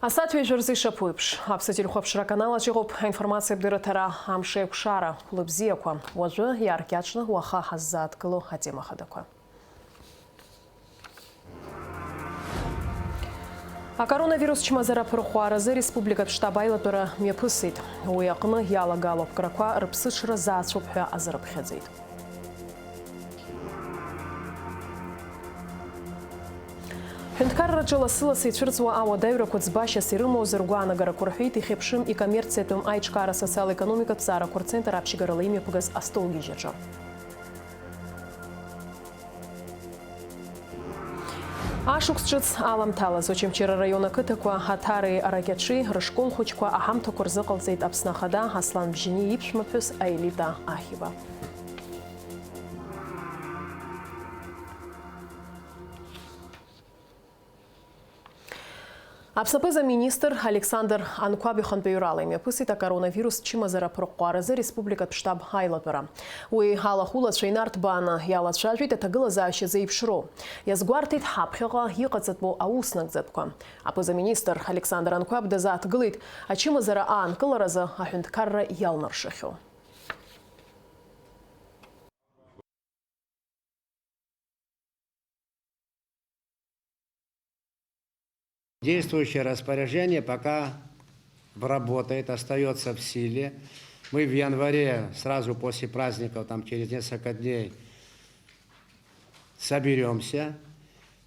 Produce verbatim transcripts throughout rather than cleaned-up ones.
Асааҭ ҩажәа рзы ишаԥу еиԥш, Аԥсны телехәаԥшра аканал аҿы иҟоуп аинформациатә дырраҭара Амш еиқәшара, хәлыбзиақәа. Уажәы иааркьаҿны уаха ҳаззааҭгыло атема хадақәа. Акоронавирус чмазара аԥырҟәааразы республикатә штаб аилатәара мҩаԥысит. Уи аҟны иалагало аԥкрақәа рыԥсыҽра заацәоуп ҳәа азырыԥхьаӡеит. Ҳәынҭқарраҿы лассы-лассы ицәырҵуа ауадаҩрақәа ӡбашьас ирымоу зыргәаанагарақәа рҳәеит ихьыԥшым икоммерциатәым аиҿкаара социал-економикатә ҵаарақәа рцентр аԥшьгарала имҩаԥыгаз астолгьежьаҿы. Ашықәс ҿыц аламҭалаз Очамчыра араион ақыҭақәа Аҭареи Аракьаҿи рышкол хәыҷқәа аҳамҭақәа рзыҟалҵеит Аԥсны Ахада Аслан Бжьаниа иԥшәмаԥҳәыс Аелита Ахиба. Аԥсны аԥыза-министр Александр Анқәаб ихантәаҩрала имҩаԥысит акоронавирус чымазара аԥырҟәҟәааразы республикатә штаб аилатәара. Уи алахәылацәа инарҭбааны иалацәажәеит аҭагылазаашьа зеиԥшроу. Иазгәарҭеит ҳаԥхьаҟа иҟаҵатәу ауснагӡатәқәа. Аԥыза-министр Александр Анқәаб дазааҭгылеит ачымазара аанкыларазы аҳәынҭқарра иалнаршахьоу. Действующее распоряжение пока работает, остаётся в силе. Мы в январе, сразу после праздников, там через несколько дней, соберёмся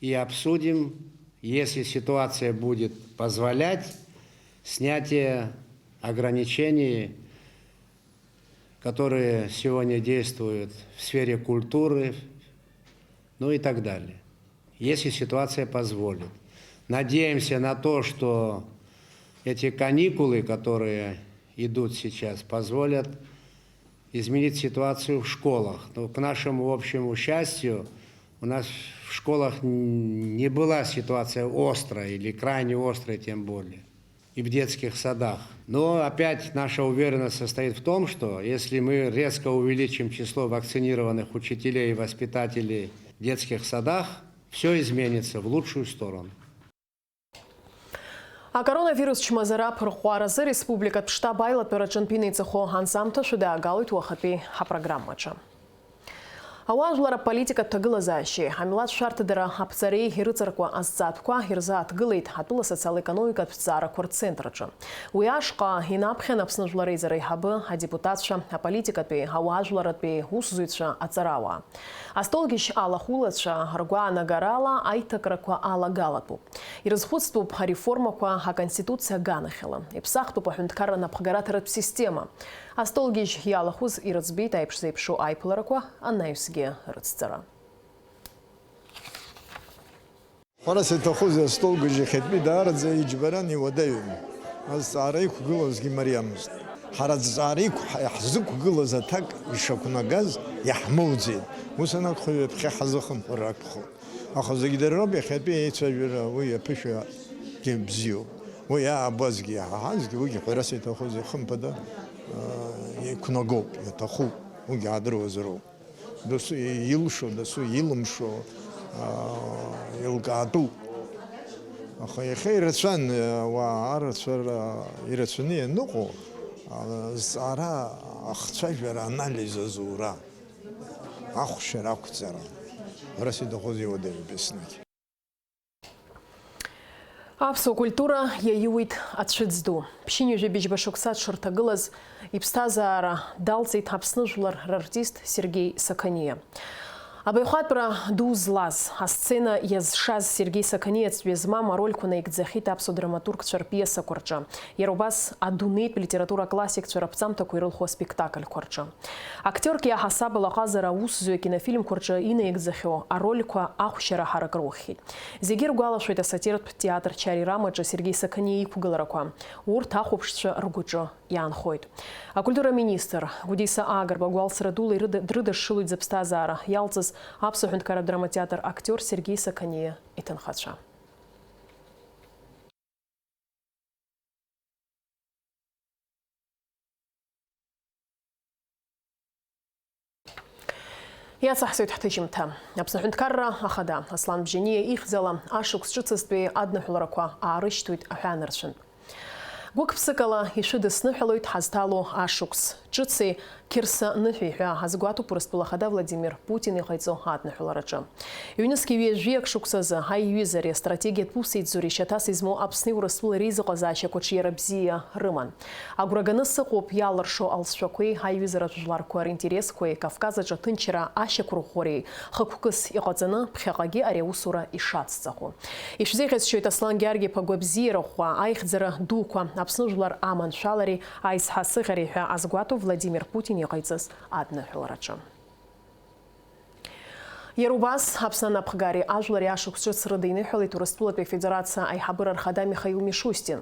и обсудим, если ситуация будет позволять, снятие ограничений, которые сегодня действуют в сфере культуры, ну и так далее, если ситуация позволит. Надеемся на то, что эти каникулы, которые идут сейчас, позволят изменить ситуацию в школах. Но, к нашему общему счастью, у нас в школах н-, не была ситуация острая или крайне острая, тем более, и в детских садах. Но опять наша уверенность состоит в том, что если мы резко увеличим число вакцинированных учителей и воспитателей в детских садах, всё изменится в лучшую сторону. Акоронавирус чмазара аԥырҟәҟәааразы республикатә штаб аилатәара аҿынтә инеиҵыху анҵамҭа шәыдаагалоит уахатәи ҳапрограммаҿы. Ауаажәлар аполитикатә ҭагылазаашьеи ҳамилаҭ шәарҭадара аԥҵареи ирыҵаркуа азҵаатәқәа ирзааҭгылеит атәыла асоциал-економикатә ҵаарақәа рцентр аҿы. Уи ашҟа инаԥхьан Аԥсны Жәлар Реизара аиҳабы, адепутатцәа, аполитикатәи, ауаажәларратәи усзуҩцәа, аҵарауаа. Астолгьежь алахәылацәа ргәаанагарала аиҭакрақәа алагалатәуп. Ирызхәыцтәуп ареформақәа аконституциа аганахьала. Иԥсахтәуп аҳәынҭқарра напхгараҭаратә система. Астолгьежь иалахәыз ирыӡбеит аиԥш зеиԥшу аиԥыларақәа анаҩсгьы рыцҵара. Ҳәарас иаҭахузеи, астолгьежь иахьатәи даараӡа иџьбаран, иуадаҩын. Азҵаара иқәгылазгьы мариамызт. Ҳара азҵаара иқә-, иаҳзықәгылаз аҭак ишақәнагаз иаҳмоуӡеит. Ус анакәха, ҩаԥхьа ҳазыхынҳәыр акәхоит. Аха зегь дара роуп иахьатәи аицәажәара, уи аԥышәагьы бзиоуп. Уи аабазгьы, иаҳаҳазгьы, уигьы ҳәарас иаҭахузеи, хымԥада, аа, иқәнагоуп, иаҭахуп, уигьы аадыруазароуп. Дасу илшо, дасу илымшо, аа, еилкаатәуп. Аха иахьа ирацәан, ауаа арацәара ирацәаны ианыҟоу, аа, зҵаара ахцәажәара, анализ азура. Ахәшьара ақәҵара. Ҳәарас иаҭахузеи, иуадаҩуп еснагь. Аԥсуа культура иаиуит ацәыӡ ду. Ԥшьынҩажәи быжьба шықәса дшырҭагылаз иԥсҭазаара далҵит Аԥсны жәлар рартист Сергеи Сақаниа. Абаҩхатәра ду злаз, асцена иазшаз Сергеи Сақаниа ҵҩа змам арольқәа наигӡахьеит аԥсуа драматургцәа рпиесақәа рҿы. Иара убас адунеитә литература аклассикцәа раԥҵамҭақәа ирылху аспектакльқәа рҿы. Актиорк иаҳасабала аҟазара аусзуҩ акинофильмқәа рҿы инаигӡахьоу арольқәа ахәшьара ҳарак рухьеит. Зегьы иргәалашәоит асатиратә театр Чари Рам аҿы Сергеи Сақаниа иқәгыларақәа. Урҭ ахәаԥшцәа ргәаҿы иаанхоит. Акультура аминистр Гәдиса Агрба гәалсра дула ирыда-, дрыдашшылоит зыԥсҭазаара иалҵыз Аԥсуа ҳәынҭқарратә драматеатр актиор Сергеи Сақаниа иҭынхацәа. Иацаҳҵоит ҳҭыжьымҭа. Аԥсны Аҳәынҭқарра Ахада Аслан Бжьаниа ихьӡала ашықәс ҿыцызтәи адныҳәаларақәа аарышьҭуеит аҳәаанырцәынтә. Гәык-ԥсыкала ишәыдысныҳәалоит ҳазҭало ашықәс ҿыци Қьырса ныҳәеи ҳәа азгәаҭоуп Урыстәыла Ахада Владимир Путин иҟаиҵо адныҳәалараҿы. Ҩнызқьи ҩажәи ак шықәсазы аиҩызареи астратегиатә усеицуреи шьаҭас измоу Аԥсни Урыстәылеи реизыҟазаашьақәа ҽеира бзиа рыман. Агәра ганы сыҟоуп иалыршо алҵшәақәеи аиҩызаратә жәларқәа ринтересқәеи, Кавказ аҿы аҭынчра ашьақәырӷәӷәареи хықәкыс иҟаҵаны, ԥхьаҟагьы ари аусура ишацҵахо. Ишәзеиӷьасшьоит Аслан Гьаргь-иԥа гәабзиара ӷәӷәа, аихьӡара дуқәа, Аԥсны жәлар аманшәалареи аизҳа сыӷьареи ҳәа азгәаҭо Владимир Путин иҟаиҵаз адныҳәалараҿы. Иара убас, Аԥсны анапхгареи ажәлари ашықәс ҿыц рыдиныҳәалеит Урыстәылатәи Афедерациа аиҳабыра рхада Михаил Мишустин.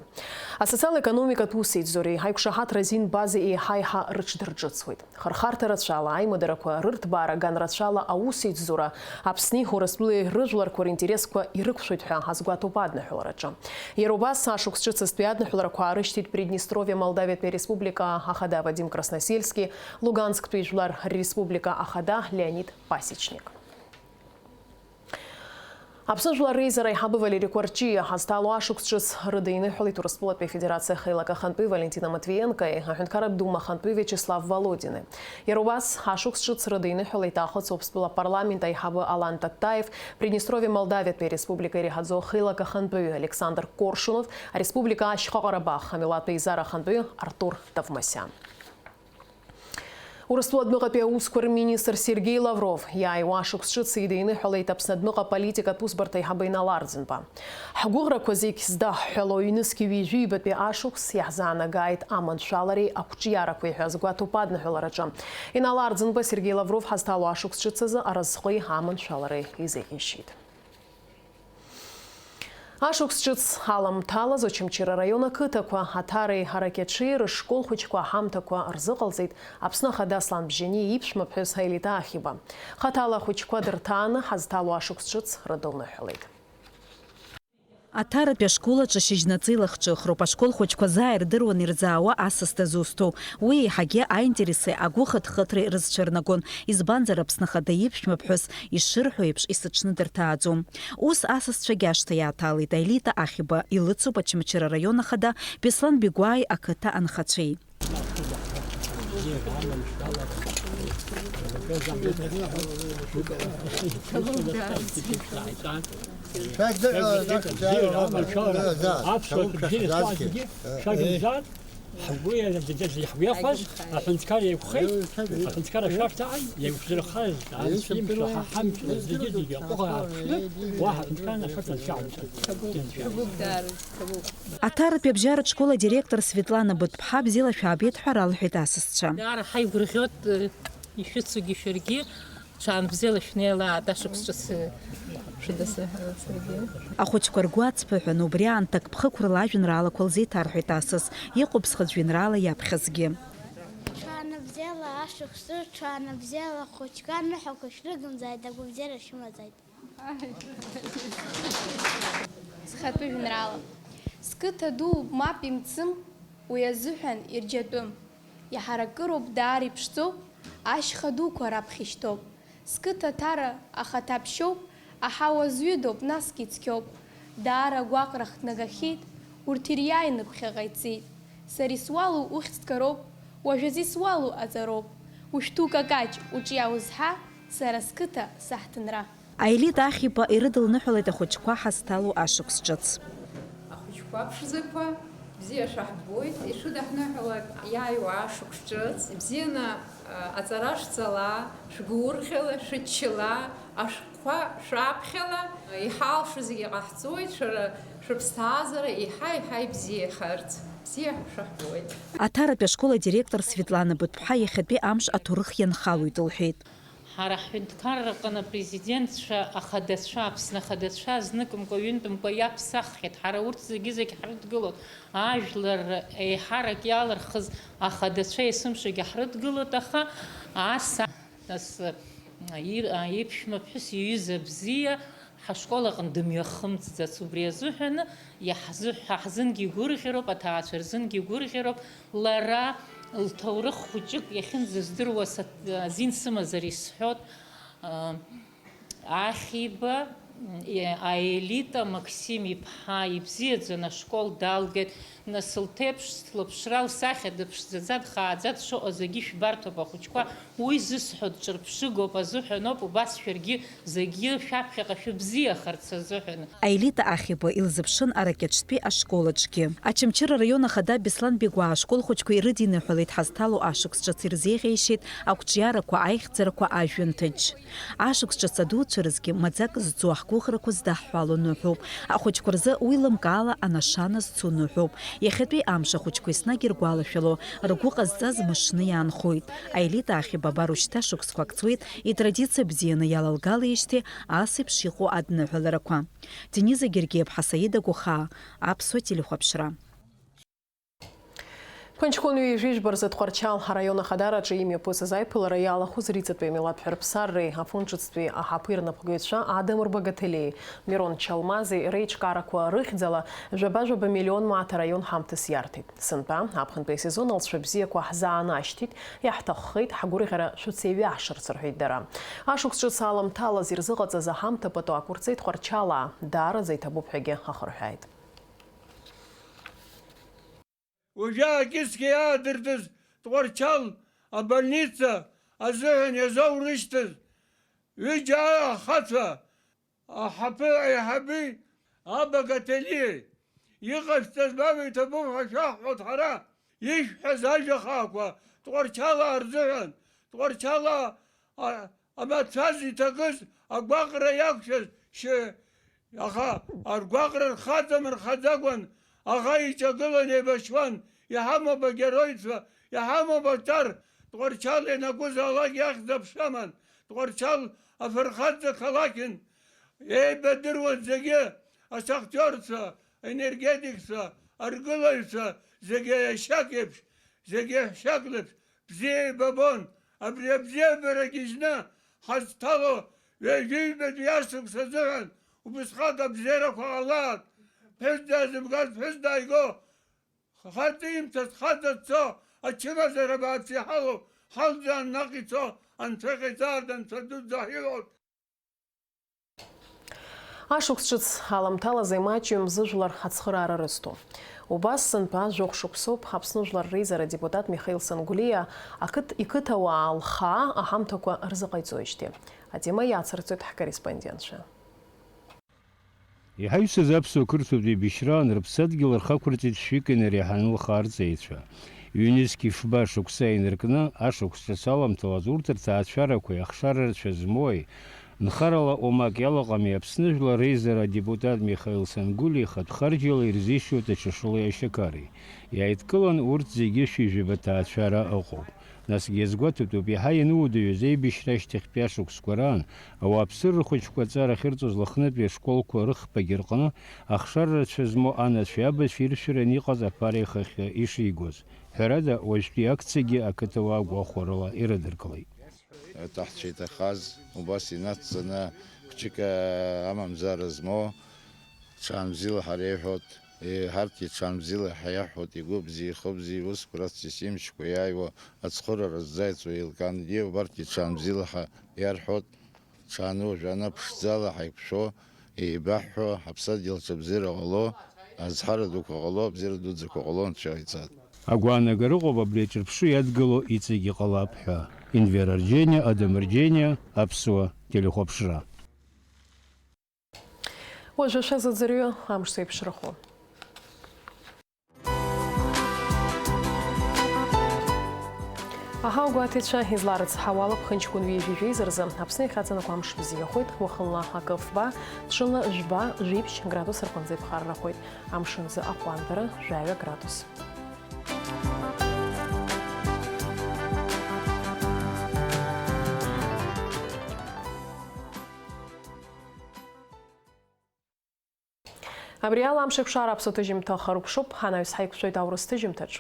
Асоциал-економикатә усеицуреи аиқәшаҳаҭра азин база еиҳа-еиҳа рыҽдырҿыцуеит. Хырхарҭа рацәала аимадарақәа рырҭбаара, ганрацәала аусеицура Аԥсни Урыстәылеи рыжәларқәа ринтересқәа ирықәшәоит ҳәа азгәаҭоуп адныҳәалараҿы. Иара убас, ашықәс ҿыцызтәи адныҳәаларақәа аарышьҭит Приднестровиа Молдавиатәи Ареспублика Ахада Вадим Красносельски, Лугансктәи жәлар Республика Ахада Леонид Пасечник. Аԥсны Жәлар Реизара аиҳабы Валери Кәарҷиа ҳазҭало ашықәс ҿыц рыдиныҳәалеит Урыстәылатәи Афедерациа Ахеилак ахантәаҩы Валентина Матвиенкои Аҳәынҭқарратә Дума ахантәаҩы Виачеслав Володинои. Иара убас, ашықәс ҿыц рыдиныҳәалеит Аахыҵ Уаԥстәыла апарламент аиҳабы Алан Таттаев, Приднестровиа Молдавиатәи ареспублика иреиҳаӡоу ахеилак ахантәаҩы Александр Коршунов, ареспублика Ашьха Ҟарабах амилаҭтә еизара ахантәаҩы Артур Ҭавмасиан. Урыстәыла адәныҟатәи аусқәа рминистр Сергеи Лавров иааиуа ашықәс ҿыц идиныҳәалеит Аԥсны адәныҟа аполитикатә усбарҭа аиҳабы Инал Арӡынба. Ҳгәыӷрақәа зегь здаҳҳәало ҩнызқьи ҩажәи ҩбатәи ашықәс иаҳзаанагааит аманшәалареи ақәҿиарақәеи ҳәа азгәаҭоуп адныҳәалараҿы. Инал Арӡынба Сергеи Лавров ҳазҭало ашықәс ҿыц азы аразҟи аманшәалареи изеиӷьеишьеит. Ашықәс ҿыц аламҭалаз Очамчыра араион ақыҭақәа Аҭареи Ҳаракьаҽи рышкол хәыҷқәа аҳамҭақәа рзыҟалҵеит Аԥсны Ахада Аслан Бжьаниа иԥшәма ԥҳәыс Аелита Ахиба. Хаҭала ахәыҷқәа дырҭааны ҳазҭало ашықәс ҿыц рыдылныҳәалеит. Аҭаратәи ашкол аҿы шьыжьнаҵы илахҿыхроуп. Ашкол хәыҷқәа заа ирдыруан ирзаауа асас дызусҭоу. Уи еиҳагьы аинтереси агәыхыҭхыҭреи рызцәырнагон. Избанзар, Аԥсны Ахада иԥшәма ԥҳәыс ишырҳәо еиԥш, есыҽны дырҭааӡом. Ус асасцәагьы ашҭа иааҭалеит Аелита Ахиба, илыцуп Очамчыра араион ахада Беслан Бигәааи ақыҭа анхацәеи. Аԥсуа шәыбжьы зегьы шәажәымзар, ҳгәы иаҳгәахәаз аҳәынҭқар еиқәхеит, аҳәынҭқар ашәарҭаҟны еиқәзырхаз амш, имш, ҳа ҳамч, зегьы, зегьы аҟәыӷа ааԥшны, уаҳа аҳәынҭқар ашәарҭа нцәа. Аҭаратәи абжьаратә школ адиректор Светлана Быҭәԥҳа бзиала шәаабеит ҳәа ралҳәеит асасцәа. Даара ҳаигәырӷьоит, ишәыцугьы шәаргьы. Ҽаанбзиала шәнеилааит, ашықәс ҿыц шәыдысныҳәалеит саргьы. Ахәыҷқәа ргәы ацԥыҳәаны, убри аан ҭакԥхықәрала ажәеинраалақәа лзеиҭарҳәеит асас, иҟоуп зхатә жәеинраала иаԥхьазгьы. Ҽаанбзиала ашықәс ҿыц, ҽаанбзиала ахәыҷқәа, аныҳәақәа шәрыгымзааит, агәабзиара шәымазааит. Схатәы жәеинраала. Сқыҭа ду мап имцым, уи азыҳәан ирџьатәым. Иҳаракыроуп, даара иԥшӡоуп, ашьха дуқәа раԥхьа ишьҭоуп. Сқыҭа Ҭара ахаҭа ԥшьоуп, аҳауа зҩыдоуп, насгьы ицқьоуп. Даара агәаҟра хҭнагахьеит, урҭ ириааины ԥхьаҟа ицеит. Сара исуалу ухьӡ ҭгароуп, уажәазы исуалу аҵароуп. Ушәҭу какаҷ, уҿиа узҳа, сара сқыҭа, саҳҭынра. Аелита Ахиба ирыдылныҳәалеит ахәыҷқәа ҳазҭало ашықәс ҿыц. Ахәыҷқәа ԥшӡақәа, бзиа шәаҳбоит, ишәыдаҳныҳәалак иааиуа ашықәс ҿыц, ибзианы, а, аҵара шәҵала, шәгәырӷьала, шәыччала, ашәҟәқәа шәаԥхьала, иҳалшо зегьы ҟаҳҵоит, шәара шәыԥсҭазаара еиҳа-еиҳа ибзиахарц. Бзиа шәаҳбоит. Аҭаратәи ашкол адиректор Светлана Быҭәԥҳа иахьатәи амш аҭоурых ианхалоит лҳәеит. Ҳара ҳҳәынҭқарраҟны апрезидентцәа, ахадацәа, Аԥсны ахадацәа зныкымкәа, ҩынтәымкәа иаԥсаххьеит. Ҳара урҭ зегьы-зегь ҳрыдгылон. Ажәлар еиҳарак иалырхыз ахадацәа есымшагьы ҳрыдгылоит, аха ас, ас, ир-, иԥшәма ԥҳәыс иҩыза бзиа ҳашкол аҟны дымҩахымҵӡац. Убри азыҳәаны иаҳзы-, ҳа ҳзынгьы игәырӷьароуп, аҭаацәа рзынгьы игәырӷьароуп. Лара лҭоурых хәыҷык иахьынӡаздыруа са-, азин сымазар исҳәот, Ахиба, Аелита Максим иԥҳа ибзиаӡаны ашкол далгеит, нас лҭеиԥш, лыԥшра, лсахьа дыԥшӡаӡа, дхааӡа дшыҟоу зегьы шәбарҭоуп, ахәыҷқәа, уи зысҳәо дҿырԥшыгоуп азыҳәаноуп, убас шәаргьы зегьы шәаԥхьаҟа шәыбзиахарц азыҳәан. Аелита Ахиба илзыԥшын Аракьаҿтәи ашкол аҿгьы. Очамчыра араион ахада Беслан Бегәаа ашкол хәыҷқәа ирыдиныҳәалеит ҳазҭало ашықәс ҿыц ирзеиӷьеишьеит ақәҿиарақәа, аихьӡарақәа, ажәҩан ҭыџь. Ашықәс ҿыц адуцәа рзгьы маӡак зҵоу ҳгәыӷрақәа здаҳҳәало ныҳәоуп. Ахәыҷқәа рзы уи лымкаала анашана зцу ныҳәоуп. Иахьатәи амш ахәыҷқәа еснагь иргәалашәало, ргәы ҟазҵаз мышны иаанхоит. Аелита Ахиба абар ушьҭа шықәсқәак ҵуеит, итрадициа бзианы иалалгалеижьҭеи ас еиԥш иҟоу адныҳәаларақәа. Дениза Гергиеԥҳа, Саида Гәахаа, Аԥсуа телехәаԥшра. Ԥынҷкәын ҩажәи жәба рзы Тҟәарчал араион ахадараҿы имҩаԥысыз аиԥылара иалахәыз Риҵатәи амилаҭ жәарԥсарреи Афон ҿыцтәи аҳаԥы ирнапхгаҩцәа Адам Рбагателеи Мирон Чалмази реиҿкаарақәа рыхьӡала жәаба-жәаба миллион мааҭ араион ҳамҭас иарҭеит. Сынтәа аԥхынтәи асезон алҵшәа бзиақәа ҳзаанашьҭит, иаҳҭаххеит ҳгәырӷьара шәыцеиҩаҳшарц, рҳәеит дара. Ашықәс ҿыц аламҭалаз ирзыҟаҵаз аҳамҭа пату ақәырҵеит Тҟәарчалаа, даараӡа иҭабуп ҳәагьы ахырҳәааит. Уажәы акьысқьа иаадыртыз Тҟәарчал абольница азыҳәан иазоурышьҭыз ҩыџьа ахацәа, аҳаԥы аиҳаби Абагателиеи, иҟашәҵаз баба иҭабуп ҳәа шәаҳҳәоит ҳара, ишәҳәаз ажәа хаақәа Тҟәарчалаа рзыҳәан, Тҟәарчалаа, а, амацәаз иҭакыз агәаҟра иақәшәаз шьы-, аха аргәаҟра рхаҵам, рхаӡакәан, аӷа иҿагылан еибашьуан, иҳамоуп агероицәа, иҳамоуп аҿар, Тҟәарчал ианакәызаалак иахьӡ-аԥша аман, Тҟәарчал афырхаҵа қалақьын, еибадыруан зегьы, ашахтиорцәа, аенергетикцәа, аргылаҩцәа, зегьы иашьак еиԥш, зегьы ҳәшьак леиԥш, бзиа еибабон, абри абзиабара гьежьны ҳазҭало ҩажәи ҩбатәи ашықәс азыҳәан убысҟак абзиарақәа ҟалааит, ԥҳәыс даазымгаз ԥҳәыс дааиго, хаҵа имҭаз хаҵа дцо, ачымазара бааԥс иҳалоу ҳалӡаан наҟ ицо, анцәа иҟаиҵааит, анцәа дуӡӡа ҳиҳәоит. Ашықәс ҿыц аламҭалазы имаҷҩым зыжәлар ацхыраара рызҭо. Убас сынтәа жәохә шықәсоуп Аԥсны Жәлар Реизара адепутат Михаил Сангәлиа ақыҭ, иқыҭауаа лхаа аҳамҭақәа рзыҟаиҵоижьҭеи. Атема иацырҵоит ҳкорреспондентцәа. Иҳаҩсыз аԥсуа қырҭуатә еибашьраан рыԥсадгьыл рхақәырҵеит шәҩык инареиҳаны лхаарҵаҩцәа. Ҩнызқь ифба шықәса инаркны, ашықәс ҿыц аламҭалаз урҭ рҭаацәарақәеи ахшарарацәа змоуи, нхарала уамак иалаҟами Аԥсны Жәлар Реизара адепутат Михаил Сангәлиа ихатә харџьала ирзишьуеит аҽа шылеи ашьақари. Иааидкылан урҭ зегьы шәи жәаба ҭаацәара ыҟоуп. Насгьы иазгәаҭатәуп, иаҳа иануадаҩыз аибашьра ашьҭахьтәи ашықәсқәа раан, ауааԥсыра рхәыҷқәа аҵара ахьырҵоз Лыхнытәи ашколқәа рыхԥагьы рҟны ахшара рацәа змоу анацәеи абацәеи иршәыраны иҟаз аԥара ихахьы ишигоз. Ҳәарада, уажәтәи акциагьы ақыҭауаа гәахәарыла ирыдыркылеит. Аҭаҳцәа иҭахаз убас инацҵаны, хәҷык амамзаара змоу, ҽаанбзиала ҳара иҳәоит, еиҳарҭгьы ҽаанбзиала ҳаиаҳәоит, игәы бзиа, ихы бзиа, иусқәа рацәгьа имчқәа иааиуа ацхыраара ззаиҵо еилкаангьы убарҭгьы ҽаанбзиала ҳа-, иарҳәоит, ҽааны уажәы ана ԥшӡала ҳаиқәшәо, еибаҳҳәо, ҳаԥсадгьыл аҽабзиара ҟало, азҳара дуқәа ҟало, абзиара дуӡӡақәа ҟало анцәа иҟаиҵааит. Агәаанагара ыҟоуп абри аҿырԥшы иадгыло иҵегь иҟалап ҳәа. Инвер Арџьениа, Адам Арџьениа, Аԥсуа телехәаԥшра. Уажәы шәазыӡырҩы амш зеиԥшрахо. Аҳауагәаҭаҩцәа изларыцҳауа ала, ԥхынҷкәын ҩажәи жәеиза рзы Аԥсны иахьаҵанакуа амш бзиахоит, уахынла акы фба, ҽынла жәба, жәиԥшь градус рҟынӡа иԥхаррахоит, амшын азы аҟәандара жәаҩа градус. Абри ала амш еиқәшара аԥсуа ҭыжьымҭа харықәшуп, анаҩс ҳаиқәшәоит аурыс ҭыжьымҭаҿ.